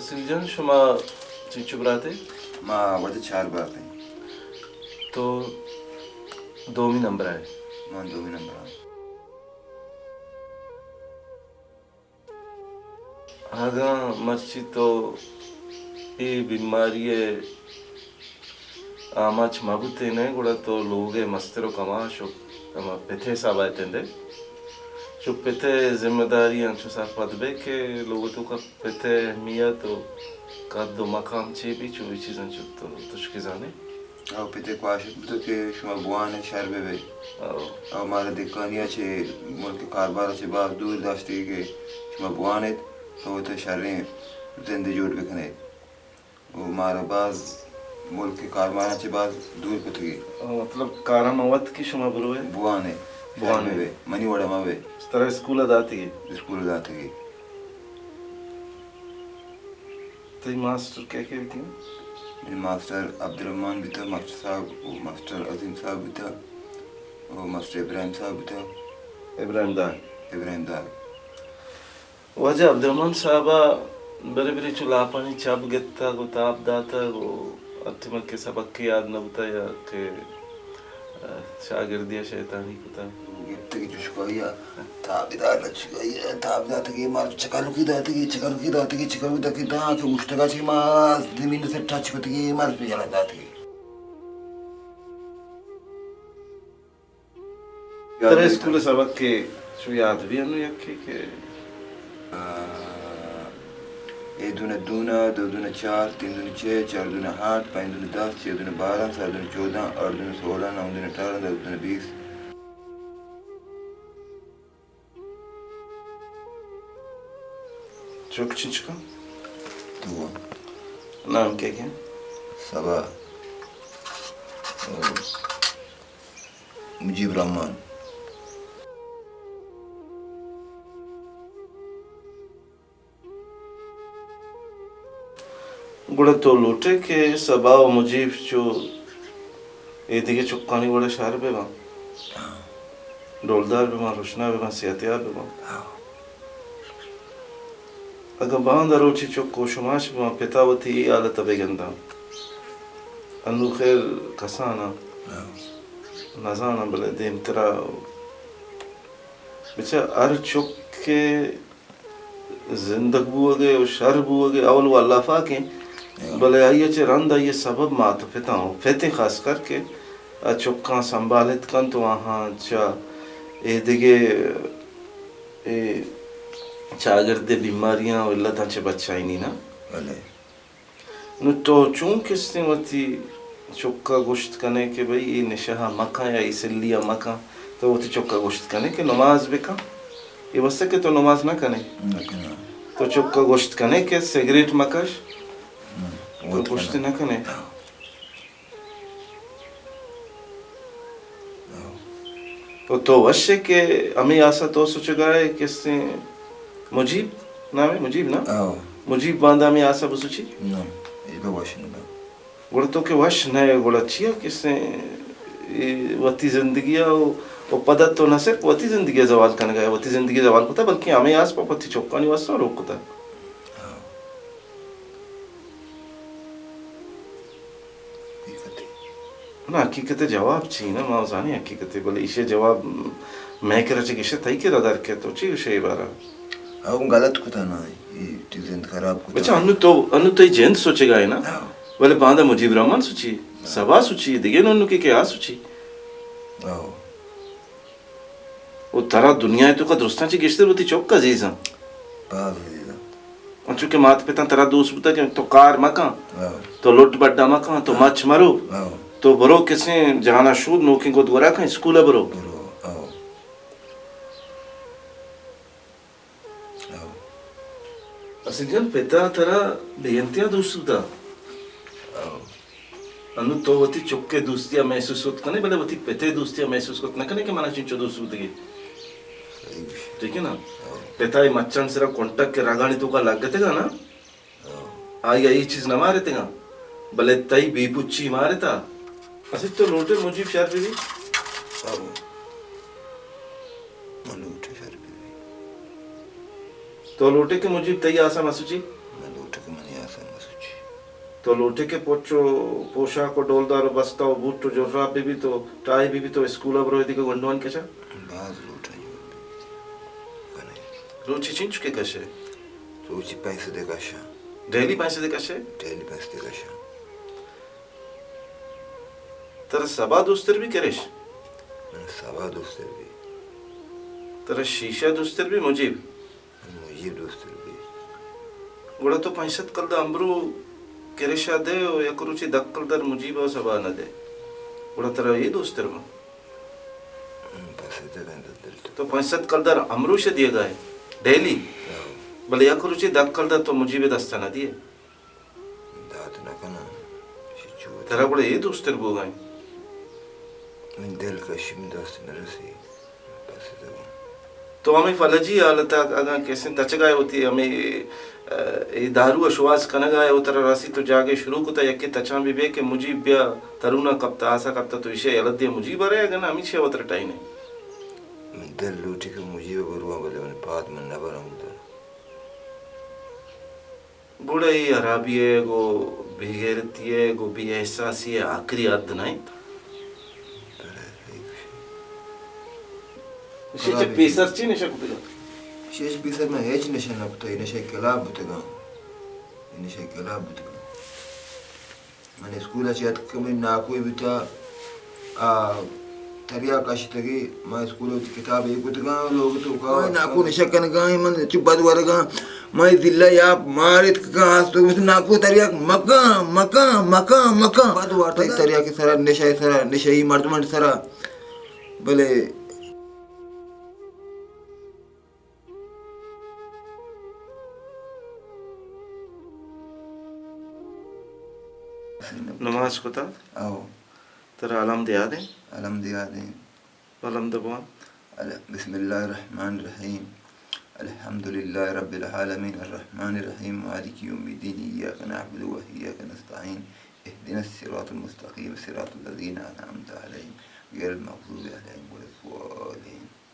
سیل جان، شما چنچو برات ئے؟ ما وت چار برات ایں۔ تو دومی نمبر ءَ ئے؟ من دومی نمبر ءَ آں۔ اگاں مرچی تو اے بیماری ءِ آماچ مہ بوتین ئے، گڑا تو لوگ ءِ مستر ءُ کماش ءُ ہما پت ءِ حساب ءَ اتندے۔ چو پت ءِ ذمہ داری انچو سرپد بئے کہ لوگ ءِ توکا پت ءِ اہمیت ءُ قد ءُ مقام چے بی، چو اے چیزاں چو تو تچکے زانے۔ او پت ءِ خواہش بوتگ کہ شما بوان ئے، شر بہ بئے۔ او۔ او مارا دہکانی ءَ چہ ملک ءِ کاربار ءَ چہ باز دور داشتگی کہ شما بوان ات، تو وت ءَ شریں زندے جوڑ بکن ات۔ ءُ مارا باز ملک ءِ کارماناں چہ باز دور کتگی۔ مطلب، کاراں مہ وت کہ شما بروئے؟ بوان ئے۔ بوان ئے۔ شر مہ بئے۔ منی وڑا مہ بئے۔ ترا اسکول ءَ داتگی؟ اسکول ءَ داتگی۔ تئی ماسٹر کئے کئے بیتگ؟ منی ماسٹر عبدالرحمن بیتگ، ماسٹر صاحب، ءُ ماسٹر عظیم صاحب بیتگ، ءُ ماسٹر ابراہیم صاحب بیتگ۔ ابراہیم داد۔ ابراہیم داد۔ واجہ عبدالرحمن صاحب ءَ برے برے چو لاپانی چب گپتگ ءُ تاب داتگ ءُ ہر ٹیمک کہ سبق یاد نہ بوتگ یا کہ، آ، شاگردی ءَ شیطانی کتگ۔ گپتگی چشکائی ءَ تاب دات، چشکائی ءَ تاب داتگی، مار چکلکی داتگی، چکلکی داتگی، چکلکی داتگی داں کہ اوشتگا چی ما زمین ءِ سر ٹچ کتگی، مار پہ یلہ داتگی۔ ترا اسکول ءِ سبق کہ چو یاد بی انو یکے کہ، آ، اے دونہ دونہ، دو دونہ چار، تین دونہ چھ، چار دونہ آٹھ، پنچ دونہ دس، چھ دونہ بارہ، سات دونہ چودہ، آٹھ دونہ سولہ، نو دونہ اٹھارہ، دس دونہ بیس۔ چک چنچکاں؟ دو۔ نام کئے کئے؟ صبا۔ او۔ مجیب رحمان۔ گڑا تو لوٹے کہ صبا و مجیب چو اے دگہ چکانی وڑا شر بہ باں؟ ہاں۔ ڈولدار بہ باں، رشنا بہ باں، صحتیاب بہ باں۔ ہاں۔ اگاں باندا روچے چک ہوش و ماش بہ باں، پتا وتی اے حالت ء بہ گنداں۔ انو خیر کسان آں۔ ہاں۔ نزاناں، بلے دیمترا بچار ہر چک کہ زندگ بوگ ء و شر بوگ ء اول و اللہ پاک ایں، ہاں۔ بلے آئی ء چہ رند آئی ء سبب مات و پتاں و پتیں خاص کر کہ آ چکاں سنبھالت کنت و آہاں چہ اے دگہ اے چاگرد ء بیماریاں و علتاں چہ بچائینی نا۔ بلے۔ نوں تو چون کستیں وتی چک ء گوشت کن ئے کہ بھئی اے نشہ ء مکن یا اے سلی ء مکن، تو وتی چک ء گوشت کن ئے کہ نماز بکن؟ اے واسطہ کہ تو نماز نہ کن ئے؟ نہ کناں۔ تو چک ء گوشت کن ئے کہ سگریٹ مکش؟ نہ، تو وت گوشت کناں۔ نہ کن ئے؟ ہاں۔ و تو وش ئے کہ ہمے آسا تو سچگا ئے کسیں مجیب نام ئے؟ مجیب نا؟ ہاں۔ مجیب باندا ہمے آسا بسچی؟ نہ، اے بہ وش نہ۔ گڑا تو کہ وش نہ ئے، گڑا چیا کسیں اے وتی زندگی ء و، و پدا تو نہ صرف وتی زندگی ء زوال کنگا ئے، وتی زندگی ء زوال کتا، بلکیں ہمے آس پہ وتی چکانی واسطہ روک کتا۔ ہاں۔ حقیقت ء۔ نہ، حقیقت ء جواب چی؟ نہ، ما زانیں حقیقت ء، بلے ایشی ء جواب مئے کرا چہ گیشتر تئی کرا در کئیت، تو چی گوش ئے اے بارا؟ ہاں، غلط کتا نا، اے ٹی زند خراب کتا۔ بچا، انو تو، انو تئی جند سوچگا ئے نا؟ ہاں۔ بلے باندا مجیب رحمان سوچی، ہاں۔ صبا سوچی، دگہ نونکی کہ آ سوچی۔ ہاں۔ و ترا دنیا ء توکا درستاں چہ گیشتر وتی چک عزیز انت۔ باز عزیز انت۔ انچو کہ مات پتاں ترا دوست بوتگ کہ تو کار مکن، ہاں۔ تو لٹ بڈا مکن، تو ہاں۔ مچ مرو، ہاں۔ تو برو کسیں جانا شود نوکیں گد گورا کن، اسکول ء برو۔ برو، ہاں۔ ہاں۔ اسد جان، پتا ترا بے انتہا دوست بوتا۔ ہاں۔ انوں تو وتی چک ء دوستی ء محسوس کت کن ئے، بلے وتی پت ء دوستی ء محسوس کت نہ کن ئے کہ منا چنچو دوست بوتگ ئے۔ صحیح گوش ئے۔ ٹھیک ہے نا؟ ہاں۔ پت ء مچاں سرا کنٹگ کہ رگانی توکا لگتگ نا، ہاں۔ آئی ء اے چیز نہ مارتگ، بلے تئی بے پچی مارتا۔ اسد تو لوٹ ئے مجیب شر بہ بی؟ ہاں۔ من لوٹ ئے شر بہ بی۔ تو لوٹ ئے کہ مجیب تئی آسا مسچی؟ من لوٹ ئے کہ منی تو لوٹے کہ پچ و پوشاک و ڈولدار و بستہ و بوٹ و جراب بہ بیت و ٹائی بہ بیت و اسکول ء برو دگہ گونڈوانی کش ء؟ باز لوٹاں جوڑ بہ بیت۔ کنے۔ روچے چنچکے کش ئے؟ روچے پنچ سدے کشاں۔ ڈیلی پنچ سدے کش ئے؟ ڈیلی پنچ سدے کشاں۔ ترا سبا دوستر بی کرش؟ من سبا دوستر بی۔ ترا شیشہ دوستر بی مجیب؟ مجیب دوستر بی۔ گڑا تو پنچ سد کلدار امرو کرشا دے و یک روچے دہ کلدار مجیب ء سبا نہ دے۔ گڑا ترا اے دوستر باں؟ ہم، پس اتکن تو دل تو۔ تو پنچ سد کلدار امروش دیگا ہے، ڈیلی۔ ہاں۔ بلے یک روچے دہ کلدار تو مجیب دستا نہ دیے۔ دات نہ کناں۔ شی چو ترا گڑا اے دوستر بوگا ہے۔ من دل کشی من دست نہ رسی۔ تو ہمے فلجی حالت ء اگاں کسیں تچگائے وتی ہمے، ء، اے دارو ء شواز کنگائے و ترا رسی تو جاگے شروع کتا یکے تچاں بہ بے کہ مجیب بیا ترونا کپتا آسا کپتا تو ایشی یلہ دے مجیب ء رے اگن ہمیشی وتر ٹائنے۔ من دل لوٹی کہ مجیب ء برواں بلے من پاد من نہ براں گوں ترا۔ گڑا اے ہرابی ء گوں بے غیرتی ء گوں بے احساسی ء آخری حد نہ انت؟ ایشی چہ پیسر چی نشہ کتگ؟ ایشی چہ پیسر من ہچ نشہ نہ کتگ، اے نشہ کلاب بوتگاں، اے نشہ کلاب بوتگاں۔ من اسکول ء چہ اتک، منی ناکوے بوتا، آ، تریاک اشتگی، من اسکول ء وتی کتاب اے کتگاں، لوگ توکا۔ من ناکو نشہ کنگاں، من چو بد ورگاں، من ضلع یا مار اتکگاں، آستو، من ناکو تریاک مکاں، مکاں، مکاں، مکاں۔ بد وارتا تریاک سرا، نشہ سرا، نشہی مردمان سرا۔ بلے نماز کتا؟ او۔ ترا الحمد یاد ایں؟ الحمد یاد ایں۔ الحمد بوان۔ ال-، بسم اللہ الرحمن الرحیم۔ الحمد للہ رب العالمین، الرحمن الرحیم، مالک یوم الدین، ایاک نعبد و ایاک نستعین، اهدنا الصراط المستقیم، صراط الذین انعمت علیہم، غیر المغضوب علیہم ولا الضالین۔